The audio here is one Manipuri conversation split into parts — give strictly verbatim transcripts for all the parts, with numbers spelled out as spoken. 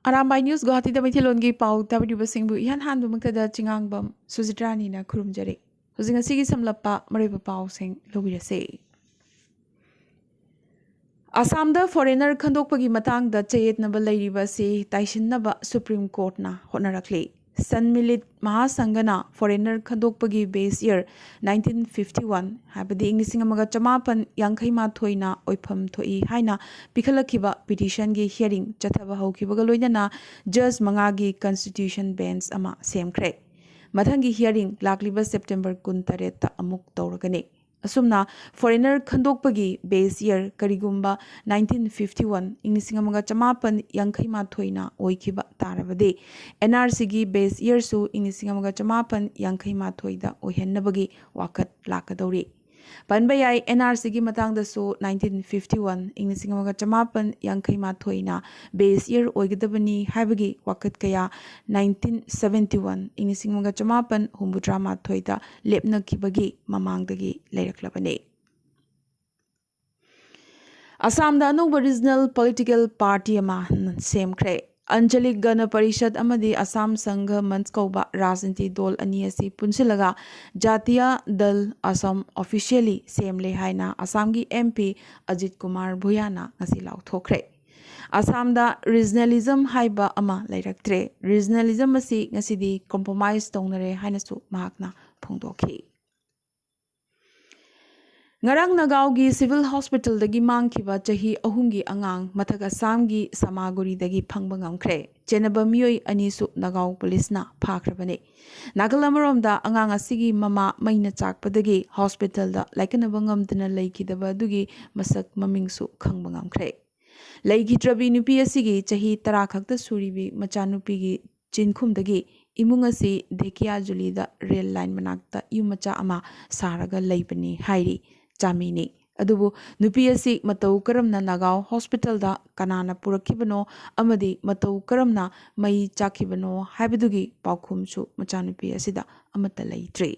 ꯑꯔꯥꯝꯕꯥꯏ ꯅ꯭ꯌꯨꯁ ꯒꯨꯋꯥꯍꯥꯇꯤꯗ ꯃꯩꯇꯩꯂꯣꯟꯒꯤ ꯄꯥꯎ ꯇꯥꯕꯤꯔꯤꯕꯁꯤꯡꯕꯨ ꯏꯍꯥꯟ ꯍꯥꯟꯕꯃꯛꯇꯗ ꯆꯤꯉꯥꯡꯕꯝ ꯁꯨꯖꯤꯇ꯭ꯔꯥꯅꯤꯅ ꯈꯨꯔꯨꯝꯖꯔꯤ꯫ ꯍꯧꯖꯤꯛ ꯉꯁꯤꯒꯤ ꯁꯝꯂꯞꯄ ꯃꯔꯨꯑꯣꯏꯕ ꯄꯥꯎꯁꯤꯡ ꯂꯧꯕꯤꯔꯁꯦ꯫ ꯑꯁꯥꯝꯗ ꯐꯣꯔꯦꯅꯔ ꯈꯟꯗꯣꯛꯄꯒꯤ ꯃꯇꯥꯡꯗ ꯆꯌꯦꯠꯅꯕ ꯂꯩꯔꯤꯕ ꯑꯁꯤ ꯇꯥꯏꯁꯤꯟꯅꯕ ꯁꯨꯄ꯭ꯔꯤꯝ ꯀꯣꯔꯠꯅ ꯍꯣꯠꯅꯔꯛꯂꯤ꯫ ꯁꯟꯃꯤꯂꯤꯠ ꯃꯍꯥꯁꯪꯘꯅ ꯐꯣꯔꯦꯅꯔ ꯈꯟꯗꯣꯛꯄꯒꯤ ꯕꯦꯁ ꯏꯌꯔ ꯅꯥꯏꯟꯇꯤꯟ ꯐꯤꯐꯇꯤ ꯋꯥꯟ, ꯍꯥꯏꯕꯗꯤ ꯏꯪ ꯂꯤꯁꯤꯡ ꯑꯃꯒ ꯆꯃꯥꯄꯟ ꯌꯥꯡꯈꯩ ꯃꯥꯊꯣꯏꯅ ꯑꯣꯏꯐꯝ ꯊꯣꯛꯏ ꯍꯥꯏꯅ ꯄꯤꯈꯠꯂꯛꯈꯤꯕ ꯄꯤꯇꯤꯁꯟꯒꯤ ꯍꯤꯌꯔꯤꯡ ꯆꯠꯊꯕ ꯍꯧꯈꯤꯕꯒ ꯂꯣꯏꯅꯅ ꯖꯖ ꯃꯉꯥꯒꯤ ꯀꯟꯁꯇꯤꯇ꯭ꯌꯨꯁꯟ ꯕꯦꯟꯆ ꯑꯃ ꯁꯦꯝꯈ꯭ꯔꯦ꯫ ꯃꯊꯪꯒꯤ ꯍꯤꯌꯔꯤꯡ ꯂꯥꯛꯂꯤꯕ ꯁꯦꯞꯇꯦꯝꯕꯔ ꯀꯨꯟꯇꯔꯦꯠꯇ ꯑꯃꯨꯛ ꯇꯧꯔꯒꯅꯤ꯫ ꯑꯁꯨꯝꯅ ꯐꯣꯔꯦꯅꯔ ꯈꯟꯗꯣꯛꯄꯒꯤ ꯕꯦꯁ ꯏꯌꯔ ꯀꯔꯤꯒꯨꯝꯕ ꯅꯥꯏꯟꯇꯤꯟ ꯐꯤꯐꯇꯤ ꯋꯥꯟ, ꯏꯪ ꯂꯤꯁꯤꯡ ꯑꯃꯒ ꯆꯃꯥꯄꯟ ꯌꯥꯡꯈꯩ ꯃꯥꯊꯣꯏꯅ ꯑꯣꯏꯈꯤꯕ ꯇꯥꯔꯕꯗꯤ, ꯑꯦꯟ ꯑꯥꯔ ꯁꯤꯒꯤ ꯕꯦꯁ ꯏꯌꯔꯁꯨ ꯏꯪ ꯂꯤꯁꯤꯡ ꯑꯃꯒ ꯆꯃꯥꯄꯟ ꯌꯥꯡꯈꯩ ꯃꯥꯊꯣꯏꯗ ꯑꯣꯏꯍꯟꯅꯕꯒꯤ ꯋꯥꯀꯠ ꯂꯥꯛꯀꯗꯧꯔꯤ꯫ ꯄꯟꯕ ꯌꯥꯏ, ꯑꯦꯟ ꯑꯥꯔ ꯁꯤꯒꯤ ꯃꯇꯥꯡꯗꯁꯨ ꯅꯥꯏꯟꯇꯤꯟ ꯐꯤꯐꯇꯤ ꯋꯥꯟ, ꯏꯪ ꯂꯤꯁꯤꯡ ꯑꯃꯒ ꯆꯃꯥꯄꯟ ꯌꯥꯡꯈꯩ ꯃꯥꯊꯣꯏꯅ ꯕꯦꯁ ꯏꯌꯔ ꯑꯣꯏꯒꯗꯕꯅꯤ ꯍꯥꯏꯕꯒꯤ ꯋꯥꯀꯠ ꯀꯌꯥ ꯅꯥꯏꯟꯇꯤꯟ ꯁꯕꯦꯟꯇꯤ ꯋꯥꯟ, ꯏꯪ ꯂꯤꯁꯤꯡ ꯑꯃꯒ ꯆꯃꯥꯄꯟ ꯍꯨꯝꯐꯨꯇꯔꯥ ꯃꯥꯊꯣꯏꯗ ꯂꯦꯞꯅꯈꯤꯕꯒꯤ ꯃꯃꯥꯡꯗꯒꯤ ꯂꯩꯔꯛꯂꯕꯅꯤ꯫ ꯑꯁꯥꯝꯗ ꯑꯅꯧꯕ ꯔꯤꯖꯅꯦꯜ ꯄꯣꯂꯤꯇꯤꯀꯦꯜ ꯄꯥꯔꯇꯤ ꯑꯃ ꯁꯦꯝꯈ꯭ꯔꯦ꯫ ꯑꯟꯆꯂꯤꯛ ꯒꯅ ꯄꯔꯤꯁꯠ ꯑꯃꯗꯤ ꯑꯁꯥꯝ ꯁꯪꯘ ꯃꯟꯆ ꯀꯧꯕ ꯔꯥꯖꯅꯤꯇꯤ ꯗꯣꯜ ꯑꯅꯤ ꯑꯁꯤ ꯄꯨꯟꯁꯤꯜꯂꯒ ꯖꯥꯇꯤꯌꯥ ꯗꯜ ꯑꯁꯥꯝ ꯑꯣꯐꯤꯁꯤꯌꯦꯂꯤ ꯁꯦꯝꯂꯦ ꯍꯥꯏꯅ ꯑꯁꯥꯝꯒꯤ ꯑꯦꯝ ꯄꯤ ꯑꯖꯤꯠ ꯀꯨꯃꯥꯔ ꯚꯨꯌꯥꯅ ꯉꯁꯤ ꯂꯥꯎꯊꯣꯛꯈ꯭ꯔꯦ꯫ ꯑꯁꯥꯝꯗ ꯔꯤꯖꯅꯦꯂꯤꯖꯝ ꯍꯥꯏꯕ ꯑꯃ ꯂꯩꯔꯛꯇ꯭ꯔꯦ꯫ ꯔꯤꯖꯅꯦꯂꯤꯖꯝ ꯑꯁꯤ ꯉꯁꯤꯗꯤ ꯀꯣꯝꯄ꯭ꯔꯣꯃꯥꯏꯁ ꯇꯧꯅꯔꯦ ꯍꯥꯏꯅꯁꯨ ꯃꯍꯥꯛꯅ ꯐꯣꯡꯗꯣꯛꯈꯤ꯫ ꯉꯔꯥꯡ ꯅꯒꯥꯎꯒꯤ ꯁꯤꯚꯤꯜ ꯍꯣꯁꯄꯤꯇꯥꯜꯗꯒꯤ ꯃꯥꯡꯈꯤꯕ ꯆꯍꯤ ꯑꯍꯨꯝꯒꯤ ꯑꯉꯥꯡ ꯃꯊꯛ ꯑꯁꯥꯝꯒꯤ ꯁꯃꯥꯒꯨꯔꯤꯗꯒꯤ ꯐꯪꯕ ꯉꯝꯈ꯭ꯔꯦ꯫ ꯆꯦꯟꯅꯕ ꯃꯤꯑꯣꯏ ꯑꯅꯤꯁꯨ ꯅꯒꯥꯎ ꯄꯨꯂꯤꯁꯅ ꯐꯥꯈ꯭ꯔꯕꯅꯤ꯫ ꯅꯥꯀꯜ ꯑꯃꯔꯣꯝꯗ, ꯑꯉꯥꯡ ꯑꯁꯤꯒꯤ ꯃꯃꯥ ꯃꯩꯅ ꯆꯥꯛꯄꯗꯒꯤ ꯍꯣꯁꯄꯤꯇꯥꯜꯗ ꯂꯥꯏꯀꯠꯅꯕ ꯉꯝꯗꯅ ꯂꯩꯈꯤꯗꯕ ꯑꯗꯨꯒꯤ ꯃꯁꯛ ꯃꯃꯤꯡꯁꯨ ꯈꯪꯕ ꯉꯝꯈ꯭ꯔꯦ꯫ ꯂꯩꯈꯤꯗ꯭ꯔꯕꯤ ꯅꯨꯄꯤ ꯑꯁꯤꯒꯤ ꯆꯍꯤ ꯇꯔꯥ ꯈꯛꯇ ꯁꯨꯔꯤꯕꯤ ꯃꯆꯥꯅꯨꯄꯤꯒꯤ ꯆꯤꯟꯈꯨꯝꯗꯒꯤ ꯏꯃꯨꯡ ꯑꯁꯤ ꯙꯦꯀꯤꯌꯥꯖꯨꯂꯤꯗ ꯔꯦꯜ ꯂꯥꯏꯟ ꯃꯅꯥꯛꯇ ꯌꯨꯝ ꯃꯆꯥ ꯑꯃ ꯁꯥꯔꯒ ꯂꯩꯕꯅꯤ ꯍꯥꯏꯔꯤ ꯆꯥꯃꯤꯅꯤ꯫ ꯑꯗꯨꯕꯨ ꯅꯨꯄꯤ ꯑꯁꯤ ꯃꯇꯧ ꯀꯔꯝꯅ ꯅꯥꯒꯥꯎ ꯍꯣꯁꯄꯤꯇꯥꯜꯗ ꯀꯅꯥꯅ ꯄꯨꯔꯛꯈꯤꯕꯅꯣ ꯑꯃꯗꯤ ꯃꯇꯧ ꯀꯔꯝꯅ ꯃꯩ ꯆꯥꯛꯈꯤꯕꯅꯣ ꯍꯥꯏꯕꯗꯨꯒꯤ ꯄꯥꯎꯈꯨꯝꯁꯨ ꯃꯆꯥꯅꯨꯄꯤ ꯑꯁꯤꯗ ꯑꯃꯠꯇ ꯂꯩꯇ꯭ꯔꯤ꯫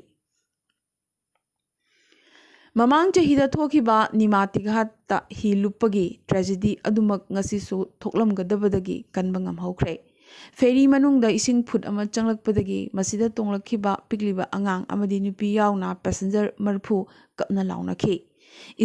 ꯃꯃꯥꯡ ꯆꯍꯤꯗ ꯊꯣꯛꯈꯤꯕ ꯅꯤꯃꯥꯇꯤꯘꯥꯠꯇ ꯍꯤ ꯂꯨꯞꯄꯒꯤ tragedy ꯑꯗꯨꯃꯛ ꯉꯁꯤꯁꯨ ꯊꯣꯛꯂꯝꯒꯗꯕꯗꯒꯤ ꯀꯟꯕ ꯉꯝꯍꯧꯈ꯭ꯔꯦ꯫ Ferry ꯃꯅꯨꯡꯗ ꯏꯁꯤꯡ foot ꯑꯃ ꯆꯪꯂꯛꯄꯗꯒꯤ ꯃꯁꯤꯗ ꯇꯣꯡꯂꯛꯈꯤꯕ ꯄꯤꯛꯂꯤꯕ ꯑꯉꯥꯡ ꯑꯃꯗꯤ ꯅꯨꯄꯤ ꯌꯥꯎꯅ passenger ꯃꯔꯤꯐꯨ ꯀꯞꯅ ꯂꯥꯎꯅꯈꯤ꯫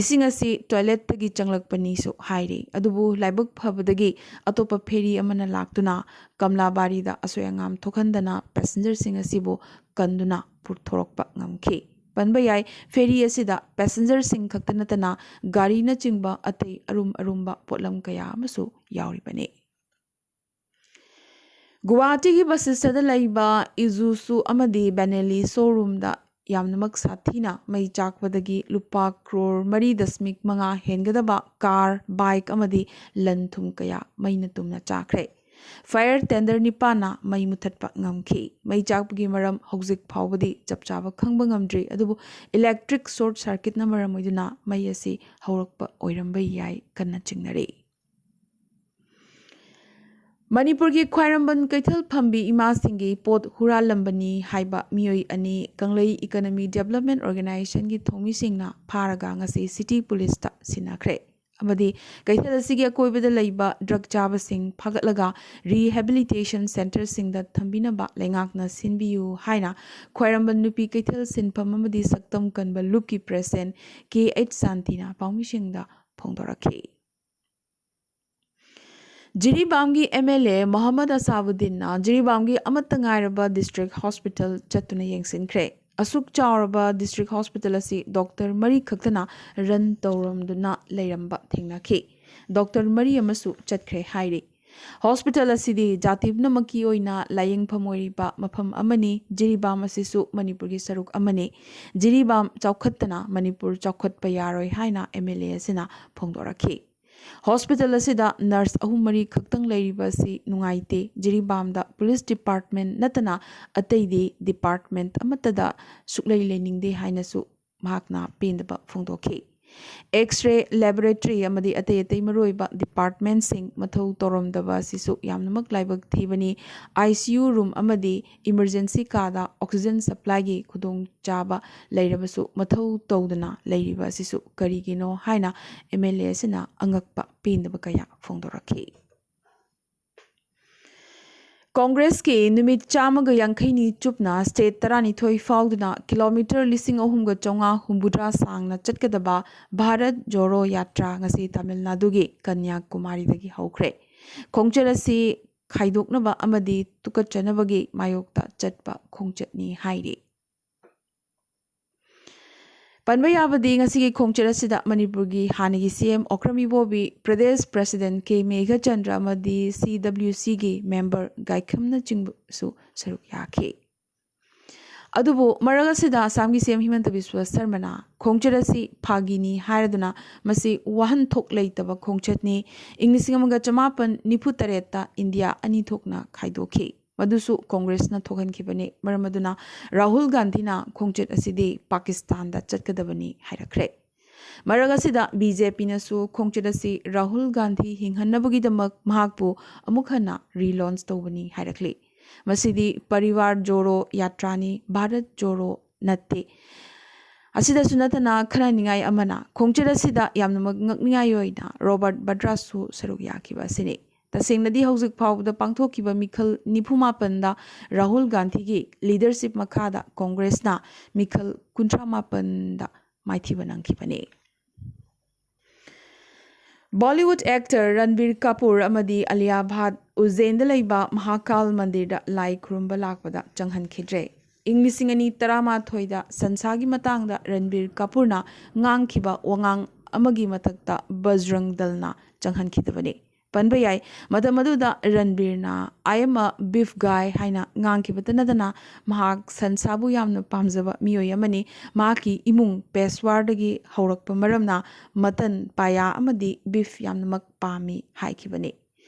ꯏꯁꯤꯡ ꯑꯁꯤ toiletꯇꯒꯤ ꯆꯪꯂꯛꯄꯅꯤꯁꯨ ꯍꯥꯏꯔꯤ, ꯑꯗꯨꯕꯨ ꯂꯥꯏꯕꯛ ꯐꯕꯗꯒꯤ ꯑꯇꯣꯞꯄ ferry ꯑꯃꯅ ꯂꯥꯛꯇꯨꯅ ꯀꯝꯂꯥꯕꯥꯔꯤꯗ ꯑꯁꯣꯏ ꯑꯉꯥꯝ ꯊꯣꯛꯍꯟꯗꯅ passengerꯁꯤꯡ ꯑꯁꯤꯕꯨ ꯀꯟꯗꯨꯅ ꯄꯨꯊꯣꯔꯛꯄ ꯉꯝꯈꯤ꯫ ꯄꯟꯕ ꯌꯥꯏ, ferry ꯑꯁꯤꯗ passengerꯁꯤꯡ ꯈꯛꯇ ꯅꯠꯇꯅ ꯒꯥꯔꯤꯅꯆꯤꯡꯕ ꯑꯇꯩ ꯑꯔꯨꯝ ꯑꯔꯨꯝꯕ ꯄꯣꯠꯂꯝ ꯀꯌꯥ ꯑꯃꯁꯨ ꯌꯥꯎꯔꯤꯕꯅꯤ꯫ ꯒꯨꯋꯥꯍꯥꯇꯤꯒꯤ ꯕꯁꯤꯁꯇꯗ ꯂꯩꯕ ꯏꯖꯨꯁꯨ ꯑꯃꯗꯤ ꯕꯦꯅꯦꯂꯤ showroomꯗ ꯌꯥꯝꯅꯃꯛ ꯁꯥꯊꯤꯅ ꯃꯩ ꯆꯥꯛꯄꯗꯒꯤ ꯂꯨꯄꯥ crore ꯃꯔꯤ ꯗꯁꯃꯤꯛ ꯃꯉꯥ ꯍꯦꯟꯒꯗꯕ car, bike ꯑꯃꯗꯤ ꯂꯟ ꯊꯨꯝ ꯀꯌꯥ ꯃꯩꯅ ꯇꯨꯝꯅ ꯆꯥꯈ꯭ꯔꯦ꯫ Fire tender ꯅꯤꯄꯥꯟꯅ ꯃꯩ ꯃꯨꯊꯠꯄ ꯉꯝꯈꯤ꯫ ꯃꯩ ꯆꯥꯛꯄꯒꯤ ꯃꯔꯝ ꯍꯧꯖꯤꯛ ꯐꯥꯎꯕꯗꯤ ꯆꯞ ꯆꯥꯕ ꯈꯪꯕ ꯉꯝꯗ꯭ꯔꯤ, ꯑꯗꯨꯕꯨ electric short circuitꯅ ꯃꯔꯝ ꯑꯣꯏꯗꯨꯅ ꯃꯩ ꯑꯁꯤ ꯍꯧꯔꯛꯄ ꯑꯣꯏꯔꯝꯕ ꯌꯥꯏ ꯀꯟꯅ ꯆꯤꯡꯅꯔꯤ꯫ ꯃꯅꯤꯄꯨꯔꯒꯤ ꯈ꯭ꯋꯥꯏꯔꯝꯕꯟ ꯀꯩꯊꯦꯜ ꯐꯝꯕꯤ ꯏꯃꯥꯁꯤꯡꯒꯤ ꯄꯣꯠ ꯍꯨꯔꯥꯜꯂꯝꯕꯅꯤ ꯍꯥꯏꯕ ꯃꯤꯑꯣꯏ ꯑꯅꯤ ꯀꯪꯂꯩ Economic Development Organizationꯒꯤ ꯊꯧꯃꯤꯁꯤꯡꯅ ꯐꯥꯔꯒ ꯉꯁꯤ city policeꯇ ꯁꯤꯟꯅꯈ꯭ꯔꯦ꯫ ꯑꯃꯗꯤ ꯀꯩꯊꯦꯜ ꯑꯁꯤꯒꯤ ꯑꯀꯣꯏꯕꯗ ꯂꯩꯕ drug ꯆꯥꯕꯁꯤꯡ ꯐꯥꯒꯠꯂꯒ rehabilitation centreꯁꯤꯡꯗ ꯊꯝꯕꯤꯅꯕ ꯂꯩꯉꯥꯛꯅ ꯁꯤꯟꯕꯤꯌꯨ ꯍꯥꯏꯅ ꯈ꯭ꯋꯥꯏꯔꯝꯕꯟ ꯅꯨꯄꯤ ꯀꯩꯊꯦꯜ ꯁꯤꯟꯐꯝ ꯑꯃꯗꯤ ꯁꯛꯇꯝ ꯀꯟꯕ ꯂꯨꯞꯀꯤ president K H ꯁꯥꯟꯇꯤꯅ ꯄꯥꯎꯃꯤꯁꯤꯡꯗ ꯐꯣꯡꯗꯣꯔꯛꯈꯤ꯫ ꯖꯤꯔꯤꯕꯥꯝꯒꯤ MLA ꯃꯣꯍꯝꯃꯗ ꯑꯁꯥꯕꯨꯗꯤꯟꯅ ꯖꯤꯔꯤꯕꯥꯝꯒꯤ ꯑꯃꯠꯇ ꯉꯥꯏꯔꯕ district hospital ꯆꯠꯇꯨꯅ ꯌꯦꯡꯁꯤꯟꯈ꯭ꯔꯦ꯫ ꯑꯁꯨꯛ ꯆꯥꯎꯔꯕ district hospital ꯑꯁꯤ doctor ꯃꯔꯤ ꯈꯛꯇꯅ run ꯇꯧꯔꯝꯗꯨꯅ ꯂꯩꯔꯝꯕ ꯊꯦꯡꯅꯈꯤ꯫ Doctor ꯃꯔꯤ ꯑꯃꯁꯨ ꯆꯠꯈ꯭ꯔꯦ ꯍꯥꯏꯔꯤ꯫ Hospital ꯑꯁꯤꯗꯤ ꯖꯥꯇꯤ ꯄꯨꯝꯅꯃꯛꯀꯤ ꯑꯣꯏꯅ ꯂꯥꯏꯌꯦꯡꯐꯝ ꯑꯣꯏꯔꯤꯕ ꯃꯐꯝ ꯑꯃꯅꯤ꯫ ꯖꯤꯔꯤꯕꯥꯝ ꯑꯁꯤꯁꯨ ꯃꯅꯤꯄꯨꯔꯒꯤ ꯁꯔꯨꯛ ꯑꯃꯅꯤ꯫ ꯖꯤꯔꯤꯕꯥꯝ ꯆꯥꯎꯈꯠꯇꯅ ꯃꯅꯤꯄꯨꯔ ꯆꯥꯎꯈꯠꯄ ꯌꯥꯔꯣꯏ ꯍꯥꯏꯅ MLA ꯑꯁꯤꯅ ꯐꯣꯡꯗꯣꯔꯛꯈꯤ꯫ Hospital ꯑꯁꯤꯗ nurse ꯑꯍꯨꯝ ꯃꯔꯤ ꯈꯛꯇꯪ ꯂꯩꯔꯤꯕ ꯑꯁꯤ ꯅꯨꯡꯉꯥꯏꯇꯦ꯫ ꯖꯤꯔꯤꯕꯥꯝꯗ police department ꯅꯠꯇꯅ ꯑꯇꯩꯗꯤ department ꯑꯃꯠꯇꯗ ꯁꯨꯛꯂꯩ ꯂꯩꯅꯤꯡꯗꯦ ꯍꯥꯏꯅꯁꯨ ꯃꯍꯥꯛꯅ ꯄꯦꯟꯗꯕ ꯐꯣꯡꯗꯣꯛꯈꯤ꯫ X-ray laboratory ꯑꯃꯗꯤ ꯑꯇꯩ ꯑꯇꯩ ꯃꯔꯨꯑꯣꯏꯕ departmentꯁꯤꯡ ꯃꯊꯧ ꯇꯧꯔꯝꯗꯕ ꯑꯁꯤꯁꯨ ꯌꯥꯝꯅꯃꯛ ꯂꯥꯏꯕꯛ ꯊꯤꯕꯅꯤ꯫ I C U room ꯑꯃꯗꯤ emergency ꯀꯥꯗ oxygen supplyꯒꯤ ꯈꯨꯗꯣꯡꯆꯥꯕ ꯂꯩꯔꯕꯁꯨ ꯃꯊꯧ ꯇꯧꯗꯅ ꯂꯩꯔꯤꯕ ꯑꯁꯤꯁꯨ ꯀꯔꯤꯒꯤꯅꯣ ꯍꯥꯏꯅ M L A ꯑꯁꯤꯅ ꯑꯉꯛꯄ ꯄꯦꯟꯗꯕ ꯀꯌꯥ ꯐꯣꯡꯗꯣꯔꯛꯈꯤ꯫ ꯀꯣꯡꯒ꯭ꯔꯦꯁꯀꯤ ꯅꯨꯃꯤꯠ ꯆꯥꯝꯃꯒ ꯌꯥꯡꯈꯩꯅꯤ ꯆꯨꯞꯅ state ꯇꯔꯥꯅꯤꯊꯣꯏ ꯐꯥꯎꯗꯨꯅ kilometre ꯂꯤꯁꯤꯡ ꯑꯍꯨꯝꯒ ꯆꯥꯝꯃꯉꯥ ꯍꯨꯝꯐꯨꯇꯔꯥ ꯁꯥꯡꯅ ꯆꯠꯀꯗꯕ ꯚꯥꯔꯠ ꯖꯣꯔꯣ ꯌꯥꯇ꯭ꯔꯥ ꯉꯁꯤ ꯇꯥꯃꯤꯜ ꯅꯥꯗꯨꯒꯤ ꯀꯟꯌꯥꯀꯨꯃꯥꯔꯤꯗꯒꯤ ꯍꯧꯈ꯭ꯔꯦ꯫ ꯈꯣꯡꯆꯠ ꯑꯁꯤ ꯈꯥꯏꯗꯣꯛꯅꯕ ꯑꯃꯗꯤ ꯇꯨꯀꯠꯆꯅꯕꯒꯤ ꯃꯥꯌꯣꯛꯇ ꯆꯠꯄ ꯈꯣꯡꯆꯠꯅꯤ ꯍꯥꯏꯔꯤ꯫ ꯄꯟꯕ ꯌꯥꯕꯗꯤ ꯉꯁꯤꯒꯤ ꯈꯣꯡꯆꯠ ꯑꯁꯤꯗ ꯃꯅꯤꯄꯨꯔꯒꯤ ꯍꯥꯟꯅꯒꯤ C M ꯑꯣꯀ꯭ꯔꯝ ꯏꯕꯣꯕꯤ, ꯄ꯭ꯔꯗꯦꯁ President K ꯃꯦꯘꯆꯟꯗ꯭ꯔ ꯑꯃꯗꯤ C W Cꯒꯤ member ꯒꯥꯏꯈꯝꯅꯆꯤꯡꯕꯁꯨ ꯁꯔꯨꯛ ꯌꯥꯈꯤ꯫ ꯑꯗꯨꯕꯨ ꯃꯔꯛ ꯑꯁꯤꯗ ꯑꯁꯥꯝꯒꯤ C M ꯍꯤꯃꯟꯇ ꯕꯤꯁ꯭ꯋ ꯁꯔꯃꯅ ꯈꯣꯡꯆꯠ ꯑꯁꯤ ꯐꯥꯒꯤꯅꯤ ꯍꯥꯏꯔꯗꯨꯅ ꯃꯁꯤ ꯋꯥꯍꯟꯊꯣꯛ ꯂꯩꯇꯕ ꯈꯣꯡꯆꯠꯅꯤ, ꯏꯪ ꯂꯤꯁꯤꯡ ꯑꯃꯒ ꯆꯃꯥꯄꯟ ꯅꯤꯐꯨ ꯇꯔꯦꯠꯇ ꯏꯟꯗꯤꯌꯥ ꯑꯅꯤ ꯊꯣꯛꯅ ꯈꯥꯏꯗꯣꯛꯈꯤ꯫ ꯃꯗꯨꯁꯨ ꯀꯣꯡꯒ꯭ꯔꯦꯁꯅ ꯊꯣꯛꯍꯟꯈꯤꯕꯅꯤ꯫ ꯃꯔꯝ ꯑꯗꯨꯅ ꯔꯥꯍꯨꯜ ꯒꯥꯟꯙꯤꯅ ꯈꯣꯡꯆꯠ ꯑꯁꯤꯗꯤ ꯄꯥꯀꯤꯁꯇꯥꯟꯗ ꯆꯠꯀꯗꯕꯅꯤ ꯍꯥꯏꯔꯛꯈ꯭ꯔꯦ꯫ ꯃꯔꯛ ꯑꯁꯤꯗ B J Pꯅꯁꯨ ꯈꯣꯡꯆꯠ ꯑꯁꯤ ꯔꯥꯍꯨꯜ ꯒꯥꯟꯙꯤ ꯍꯤꯡꯍꯟꯅꯕꯒꯤꯗꯃꯛ ꯃꯍꯥꯛꯄꯨ ꯑꯃꯨꯛ ꯍꯟꯅ relaunch ꯇꯧꯕꯅꯤ ꯍꯥꯏꯔꯛꯂꯤ꯫ ꯃꯁꯤꯗꯤ ꯄꯔꯤꯋꯥꯔ ꯖꯣꯔꯣ ꯌꯥꯇ꯭ꯔꯥꯅꯤ, ꯚꯥꯔꯠ ꯖꯣꯔꯣ ꯅꯠꯇꯦ꯫ ꯑꯁꯤꯗꯁꯨ ꯅꯠꯇꯅ ꯈꯟꯅꯅꯤꯡꯉꯥꯏ ꯑꯃꯅ ꯈꯣꯡꯆꯠ ꯑꯁꯤꯗ ꯌꯥꯝꯅꯃꯛ ꯉꯛꯅꯤꯡꯉꯥꯏ ꯑꯣꯏꯅ ꯔꯣꯕꯔꯠ ꯕꯗ꯭ꯔꯥꯁꯨ ꯁꯔꯨꯛ ꯌꯥꯈꯤꯕ ꯑꯁꯤꯅꯤ꯫ ꯇꯁꯦꯡꯅꯗꯤ ꯍꯧꯖꯤꯛ ꯐꯥꯎꯕꯗ ꯄꯥꯡꯊꯣꯛꯈꯤꯕ ꯃꯤꯈꯜ ꯅꯤꯐꯨ ꯃꯥꯄꯟꯗ ꯔꯥꯍꯨꯜ ꯒꯥꯟꯙꯤꯒꯤ leadership ꯃꯈꯥꯗ ꯀꯣꯡꯒ꯭ꯔꯦꯁꯅ ꯃꯤꯈꯜ ꯀꯨꯟꯊ꯭ꯔꯥ ꯃꯥꯄꯟꯗ ꯃꯥꯏꯊꯤꯕ ꯅꯪꯈꯤꯕꯅꯤ꯫ Bollywood actor ꯔꯟꯕꯤꯔ ꯀꯥꯄꯨꯔ ꯑꯃꯗꯤ ꯑꯂꯤꯌꯥ ꯚꯥꯠ ꯎꯖ꯭ꯖꯦꯟꯗ ꯂꯩꯕ ꯃꯍꯥꯀꯥꯜ ꯃꯟꯗꯤꯔꯗ ꯂꯥꯏ ꯈꯨꯔꯨꯝꯕ ꯂꯥꯛꯄꯗ ꯆꯪꯍꯟꯈꯤꯗ꯭ꯔꯦ꯫ ꯏꯪ ꯂꯤꯁꯤꯡ ꯑꯅꯤ ꯇꯔꯥꯃꯥꯊꯣꯏꯗ ꯁꯟꯁꯥꯒꯤ ꯃꯇꯥꯡꯗ ꯔꯟꯕꯤꯔ ꯀꯥꯄꯨꯔꯅ ꯉꯥꯡꯈꯤꯕ ꯋꯥꯉꯥꯡ ꯑꯃꯒꯤ ꯃꯊꯛꯇ ꯕꯖꯔꯪ ꯗꯜꯅ ꯆꯪꯍꯟꯈꯤꯗꯕꯅꯤ꯫ ꯄꯟꯕ ꯌꯥꯏ, ꯃꯇꯝ ꯑꯗꯨꯗ ꯔꯟꯕꯤꯔꯅ "I am a beef guy" ꯍꯥꯏꯅ ꯉꯥꯡꯈꯤꯕꯇ ꯅꯠꯇꯅ ꯃꯍꯥꯛ ꯁꯟꯁꯥꯕꯨ ꯌꯥꯝꯅ ꯄꯥꯝꯖꯕ ꯃꯤꯑꯣꯏ ꯑꯃꯅꯤ꯫ ꯃꯍꯥꯛꯀꯤ ꯏꯃꯨꯡ ꯄꯦꯁ꯭ꯋꯥꯔꯗꯒꯤ ꯍꯧꯔꯛꯄ ꯃꯔꯝꯅ ꯃꯇꯟ, ꯄꯥꯌꯥ ꯑꯃꯗꯤ beef ꯌꯥꯝꯅꯃꯛ ꯄꯥꯝꯃꯤ ꯍꯥꯏꯈꯤꯕꯅꯤ꯫